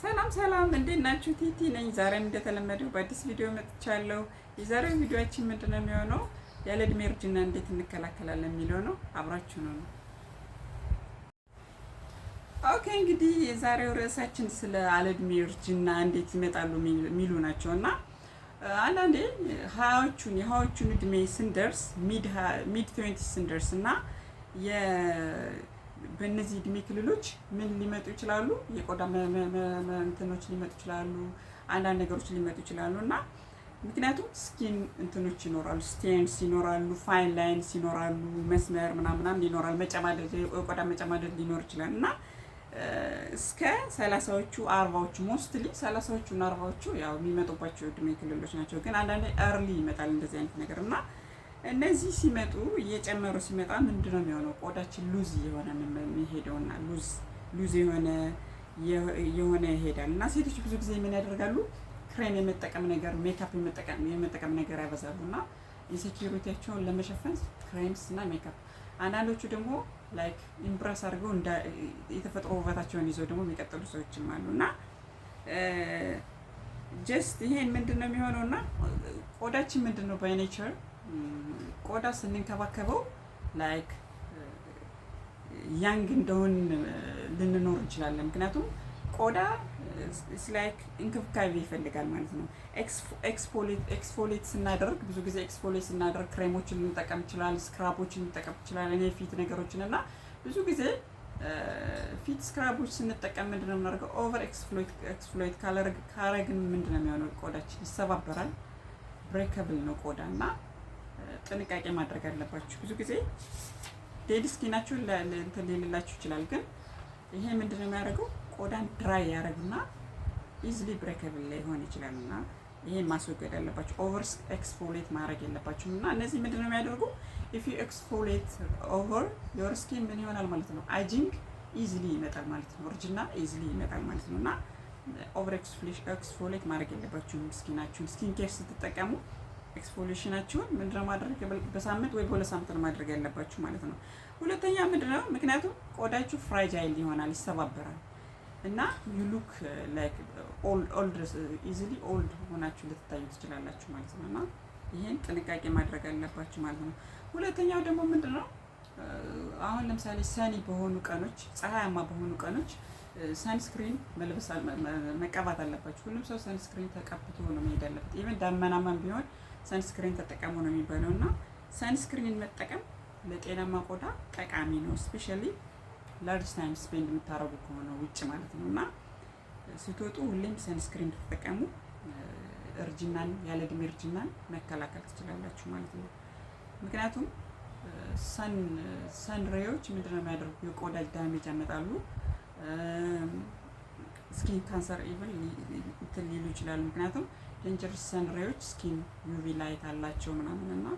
ሰላም ሰላም፣ እንዴት ናችሁ? ቲቲ ነኝ። ዛሬም እንደተለመደው በአዲስ ቪዲዮ መጥቻለሁ። የዛሬው ቪዲዮአችን ምንድን ነው የሚሆነው? ያለ እድሜ እርጅና እንዴት እንከላከላለን የሚለው ነው። አብራችሁ ነው። Okay፣ እንግዲህ የዛሬው ርዕሳችን ስለ ያለ እድሜ እርጅና እንዴት ይመጣሉ የሚሉ ናቸው። እና አንዳንዴ 20ዎቹን እድሜ ስንደርስ፣ mid 20 ስንደርስ እና በእነዚህ እድሜ ክልሎች ምን ሊመጡ ይችላሉ? የቆዳ እንትኖች ሊመጡ ይችላሉ። አንዳንድ ነገሮች ሊመጡ ይችላሉ። እና ምክንያቱም skin እንትኖች ይኖራሉ፣ stains ይኖራሉ፣ fine lines ይኖራሉ፣ መስመር ምናምናም ይኖራል፣ መጨማደድ፣ የቆዳ መጨማደድ ሊኖር ይችላል። እና እስከ 30ዎቹ 40ዎቹ፣ mostly 30ዎቹ እና 40ዎቹ ያው የሚመጡባቸው እድሜ ክልሎች ናቸው። ግን አንዳንዴ early ይመጣል እንደዚህ አይነት ነገር። እና እነዚህ ሲመጡ፣ እየጨመሩ ሲመጣ ምንድን ነው የሚሆነው? ቆዳችን loose እየሆነ የሚሄደውና loose የሆነ ይሄዳል። እና ሴቶች ብዙ ጊዜ ምን ያደርጋሉ? ክሬም የመጠቀም ነገር፣ ሜካፕ የመጠቀም ነገር ያበዛሉ። እና insecurity ያቸውን ለመሸፈን creams እና ሜካፕ፣ አንዳንዶቹ ደግሞ like embrace አድርገው የተፈጥሮ ውበታቸውን ይዘው ደግሞ የሚቀጥሉ ሰዎችም አሉ። እና just ይሄን ምንድን ነው የሚሆነው? እና ቆዳችን ምንድን ነው፣ by nature ቆዳ ስንንከባከበው like young እንደሆን ልንኖር እንችላለን። ምክንያቱም ቆዳ like እንክብካቤ ይፈልጋል ማለት ነው። Exfoliate ስናደርግ፣ ብዙ ጊዜ exfoliate ስናደርግ ክሬሞችን ልንጠቀም ይችላል፣ scrub ኦችን ልንጠቀም ይችላል። እኔ ፊት ነገሮችን እና ብዙ ጊዜ ፊት scrub ኦች ስንጠቀም ምንድነው የምናደርገው? Over exfoliate ካረግን ምንድነው የሚሆነው? ቆዳችን ይሰባበራል። Breakable ነው ቆዳ እና ጥንቃቄ ማድረግ አለባችሁ። ብዙ ጊዜ dead skin ኣችሁን እንትን ሊልላችሁ ይችላል። ግን ይሄ ምንድነው የሚያደርገው? ቆዳን dry ያደርግና easily breakable ሊሆን ይችላል። እና ይሄን ማስወገድ ያለባችሁ፣ over exfoliate ማድረግ የለባችሁም። እና እነዚህ ምንድነው የሚያደርጉ? If you exfoliate over your skin ምን ይሆናል ማለት ነው? Aging easily ይመጣል ማለት ነው። እርጅና easily ይመጣል ማለት ነው። እና over exfoliate ማድረግ የለባችሁም skin ኣችሁን። Skin care ስትጠቀሙ exfoliation ኣችሁን ምንድነው ማድረግ፣ በሳምንት ወይ በ2 ሳምንት ነው ማድረግ ያለባችሁ ማለት ነው። ሁለተኛ ምንድነው? ምክንያቱም ቆዳችሁ fragile ይሆናል፣ ይሰባበራል እና you look like old, easily old ሆናችሁ ልትታዩ ትችላላችሁ ማለት ነው። እና ይሄን ጥንቃቄ ማድረግ አለባችሁ ማለት ነው። ሁለተኛው ደግሞ ምንድነው? አሁን ለምሳሌ sunny በሆኑ ቀኖች፣ ፀሐያማ በሆኑ ቀኖች sunscreen መልበስ፣ መቀባት አለባችሁ። ሁሉም ሰው sunscreen ተቀብቶ ነው መሄድ ያለበት። Even ዳመናማም ቢሆን sunscreen ተጠቀሙ ነው የሚባለው። እና sunscreen መጠቀም ለጤናማ ቆዳ ጠቃሚ ነው። Especially large time spend የምታደርጉ ከሆነ ውጭ ማለት ነው። እና ስትወጡ ሁሌም sunscreen ተጠቀሙ። እርጅናን፣ ያለ እድሜ እርጅናን መከላከል ትችላላችሁ ማለት ነው። ምክንያቱም sun ray ዎች ምንድነው የሚያደርጉ? የቆዳ damage ያመጣሉ። Skin cancer even እንትን ሊሉ ይችላሉ። ምክንያቱም dangerous sun ray ዎች skin UV light አላቸው ምናምን። እና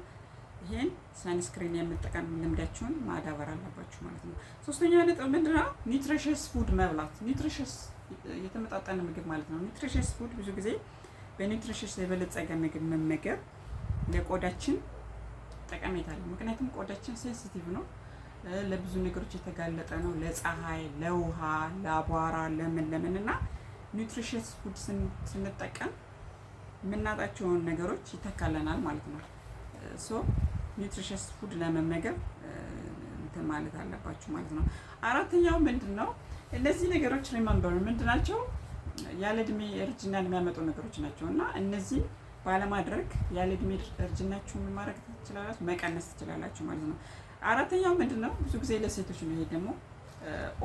ይሄን sunscreen የመጠቀም ልምዳችሁን ማዳበር አለባችሁ ማለት ነው። ሶስተኛ ነጥብ ምንድነው? Nutritious food መብላት። Nutritious የተመጣጠነ ምግብ ማለት ነው። Nutritious food፣ ብዙ ጊዜ በ nutritious የበለጸገ ምግብ መመገብ ለቆዳችን ጠቀሜታ አለው። ምክንያቱም ቆዳችን sensitive ነው፣ ለብዙ ነገሮች የተጋለጠ ነው። ለፀሐይ፣ ለውሃ፣ ለአቧራ፣ ለምን ለምን። እና nutritious food ስንጠቀም የምናጣቸውን ነገሮች ይተካልናል ማለት ነው። So nutritious food ለመመገብ እንትን ማለት አለባችሁ ማለት ነው። አራተኛው ምንድን ነው? እነዚህ ነገሮች remember ምንድን ናቸው? ያለ እድሜ እርጅናን የሚያመጡ ነገሮች ናቸው። እና እነዚህ ባለማድረግ ያለ እድሜ እርጅናችሁን ማድረግ ትችላላችሁ፣ መቀነስ ትችላላችሁ ማለት ነው። አራተኛው ምንድን ነው? ብዙ ጊዜ ለሴቶች ነው። ይሄ ደግሞ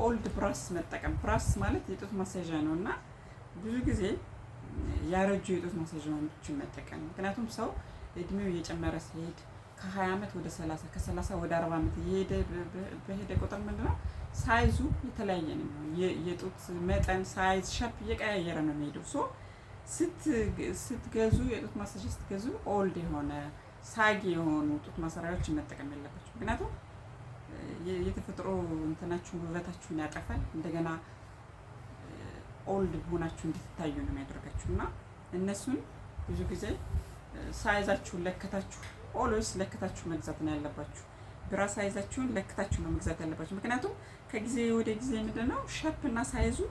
old bras መጠቀም። Bras ማለት የጡት ማስያዣ ነው። እና ብዙ ጊዜ ያረጁ የጡት ማስያዣዎችን መጠቀም። ምክንያቱም ሰው እድሜው እየጨመረ ሲሄድ፣ ከ20 ዓመት ወደ 30፣ ከ30 ወደ 40 ዓመት እየሄደ በሄደ ቁጥር ምንድነው size ኡ የተለያየ ነው። የጡት መጠን፣ size፣ shape እየቀያየረ ነው የሚሄደው። So ስትገዙ፣ የጡት ማስያዣ ስትገዙ old የሆነ፣ saggy የሆኑ ጡት ማሰሪያዎችን መጠቀም የለባችሁ። ምክንያቱም የተፈጥሮ እንትናችሁን፣ ውበታችሁን ያጠፋል። እንደገና old ሆናችሁ እንድትታዩ ነው የሚያደርጋችሁ። እና እነሱን ብዙ ጊዜ size ኣችሁን ለክታችሁ፣ always ለክታችሁ መግዛት ነው ያለባችሁ። Bra size ኣችሁን ለክታችሁ ነው መግዛት ያለባችሁ። ምክንያቱም ከጊዜ ወደ ጊዜ ምንድነው shape እና size ኡ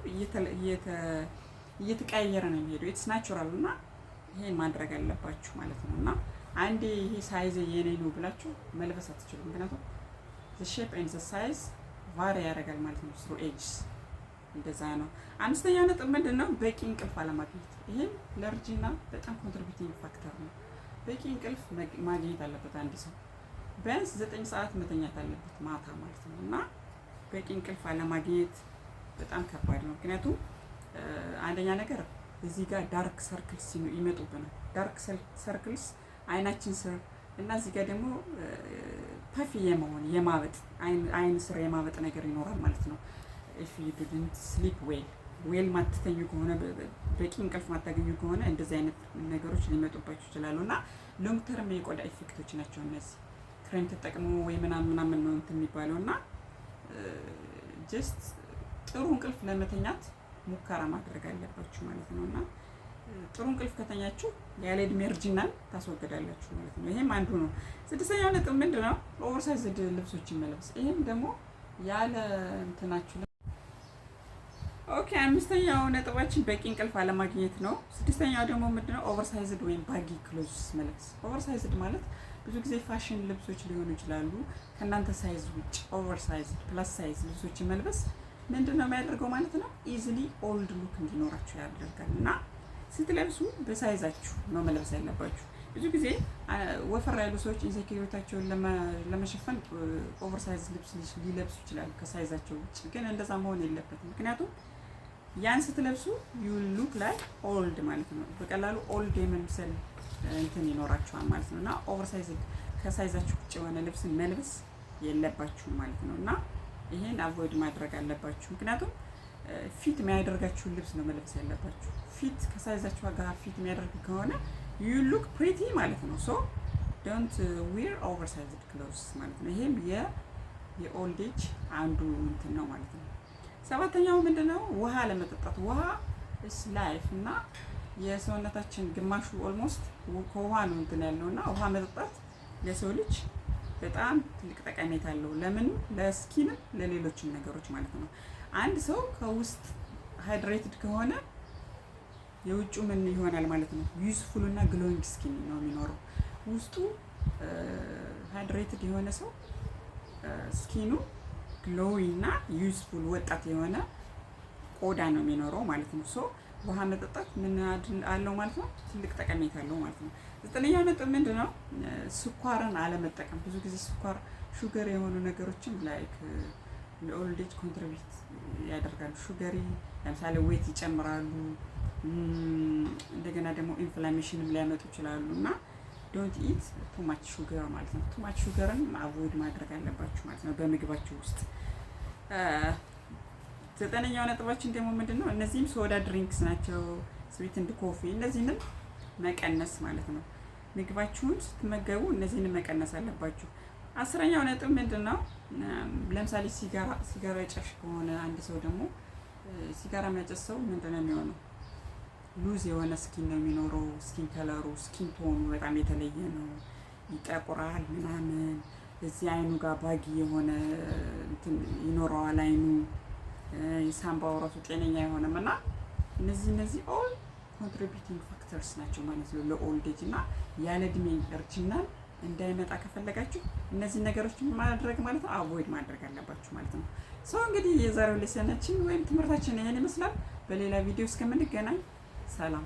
እየተቀያየረ ነው የሚሄደው። It's natural እና ይሄን ማድረግ አለባችሁ ማለት ነው። እና አንዴ ይሄ size የኔ ነው ብላችሁ መልበስ አትችሉም። ምክንያቱም the shape and the size vary ያደርጋል ማለት ነው through ages፣ እንደዛ ነው። አምስተኛው ነጥብ ምንድን ነው? በቂ እንቅልፍ አለማግኘት። ይሄም ለእርጅና በጣም contributing factor ነው። በቂ እንቅልፍ ማግኘት አለበት አንድ ሰው፣ ቢያንስ 9 ሰዓት መተኛት አለበት ማታ ማለት ነው። እና በቂ እንቅልፍ አለማግኘት በጣም ከባድ ነው። ምክንያቱም አንደኛ ነገር እዚህ ጋር dark circles ይመጡብናል። Dark circles አይናችን ስር እና እዚህ ጋር ደግሞ puffy የመሆን፣ የማበጥ፣ አይን ስር የማበጥ ነገር ይኖራል ማለት ነው። If you didn't sleep well፣ ማትተኙ ከሆነ፣ በቂ እንቅልፍ ማታገኙ ከሆነ እንደዚህ አይነት ነገሮች ሊመጡባችሁ ይችላሉ። እና long term የቆዳ effect ኦች ናቸው እነዚህ። ክሬም ተጠቅሞ ወይ ምናምን ምናምን ነው እንትን የሚባለው። እና just ጥሩ እንቅልፍ ለመተኛት ሙከራ ማድረግ አለባችሁ ማለት ነው። እና ጥሩ እንቅልፍ ከተኛችሁ ያለ እድሜ እርጅናን ታስወግዳላችሁ ማለት ነው። ይሄም አንዱ ነው። ስድስተኛው ነጥብ ምንድን ነው? Oversized ልብሶችን መልበስ። ይሄም ደግሞ ያለ እንትናችሁ። Okay፣ አምስተኛው ነጥባችን በቂ እንቅልፍ አለማግኘት ነው። ስድስተኛው ደግሞ ምንድነው? Oversized ወይም baggy clothes መልበስ። Oversized ማለት ብዙ ጊዜ ፋሽን ልብሶች ሊሆኑ ይችላሉ። ከእናንተ size ውጭ oversized plus size ልብሶችን መልበስ ምንድን ነው የሚያደርገው ማለት ነው? Easily old look እንዲኖራችሁ ያደርጋል። እና ስትለብሱ በ size ኣችሁ ነው መልበስ ያለባችሁ። ብዙ ጊዜ ወፈር ያሉ ሰዎች insecurity ኣቸውን ለመሸፈን oversize ልብስ ሊለብሱ ይችላሉ ከ size ኣቸው ውጭ። ግን እንደዛ መሆን የለበትም። ምክንያቱም ያን ስትለብሱ you look like old ማለት ነው። በቀላሉ old የመምሰል እንትን ይኖራችኋል ማለት ነው። እና oversize፣ ከ size ኣችሁ ውጭ የሆነ ልብስን መልበስ የለባችሁም ማለት ነው። እና ይሄን avoid ማድረግ አለባችሁ። ምክንያቱም fit የሚያደርጋችሁን ልብስ ነው መልበስ ያለባችሁ። Fit ከ size ኣችሁ ጋር fit የሚያደርግ ከሆነ you look pretty ማለት ነው። So don't wear oversized clothes ማለት ነው። ይሄም የ old age አንዱ እንትን ነው ማለት ነው። ሰባተኛው ምንድነው? ውሃ አለመጠጣት። ውሃ is life እና የሰውነታችን ግማሹ almost ከውሃ ነው እንትን ያለው። እና ውሃ መጠጣት ለሰው ልጅ በጣም ትልቅ ጠቀሜታ አለው። ለምን? ለ skin ም ለሌሎችም ነገሮች ማለት ነው። አንድ ሰው ከውስጥ hydrated ከሆነ የውጩ ምን ይሆናል ማለት ነው? Youthful እና glowing skin ነው የሚኖረው። ውስጡ hydrated የሆነ ሰው skin ኑ glowy እና youthful፣ ወጣት የሆነ ቆዳ ነው የሚኖረው ማለት ነው። So ውሃ መጠጣት ምን አለው ማለት ነው? ትልቅ ጠቀሜታ አለው ማለት ነው። ዘጠነኛው ነጥብ ምንድን ነው? ስኳርን አለመጠቀም። ብዙ ጊዜ ስኳር፣ sugar የሆኑ ነገሮችን like ለ old age contribute ያደርጋሉ። Sugary ለምሳሌ weight ይጨምራሉ። እንደገና ደግሞ inflammation ም ሊያመጡ ይችላሉ። እና don't eat too much sugar ማለት ነው። Too much sugar ን avoid ማድረግ አለባችሁ ማለት ነው በምግባችሁ ውስጥ። ዘጠነኛው ነጥባችን ደግሞ ምንድን ነው? እነዚህም soda drinks ናቸው፣ sweetened coffee፣ እነዚህንም መቀነስ ማለት ነው። ምግባችሁን ስትመገቡ እነዚህንም መቀነስ አለባችሁ። 10ኛው ነጥብ ምንድን ነው? ለምሳሌ ሲጋራ ጫሽ ከሆነ አንድ ሰው ደግሞ፣ ሲጋራ የሚያጨስ ሰው ምንድን ነው የሚሆነው? Loose የሆነ skin ነው የሚኖረው። Skin color ኡ፣ skin tone ኑ በጣም የተለየ ነው፣ ይጠቁራል ምናምን። እዚህ አይኑ ጋር baggy የሆነ እንትን ይኖረዋል። አይኑ፣ የሳምባው ራሱ ጤነኛ አይሆንም። እና እነዚህ all contributing factors ናቸው ማለት ነው ለ old age። እና ያለ እድሜ እርጅናን እንዳይመጣ ከፈለጋችሁ እነዚህ ነገሮች ማድረግ ማለት ነው፣ avoid ማድረግ አለባችሁ ማለት ነው። So እንግዲህ የዛሬው lesson ኣችን ወይም ትምህርታችን ይሄን ይመስላል። በሌላ ቪዲዮ እስከምንገናኝ ሰላም።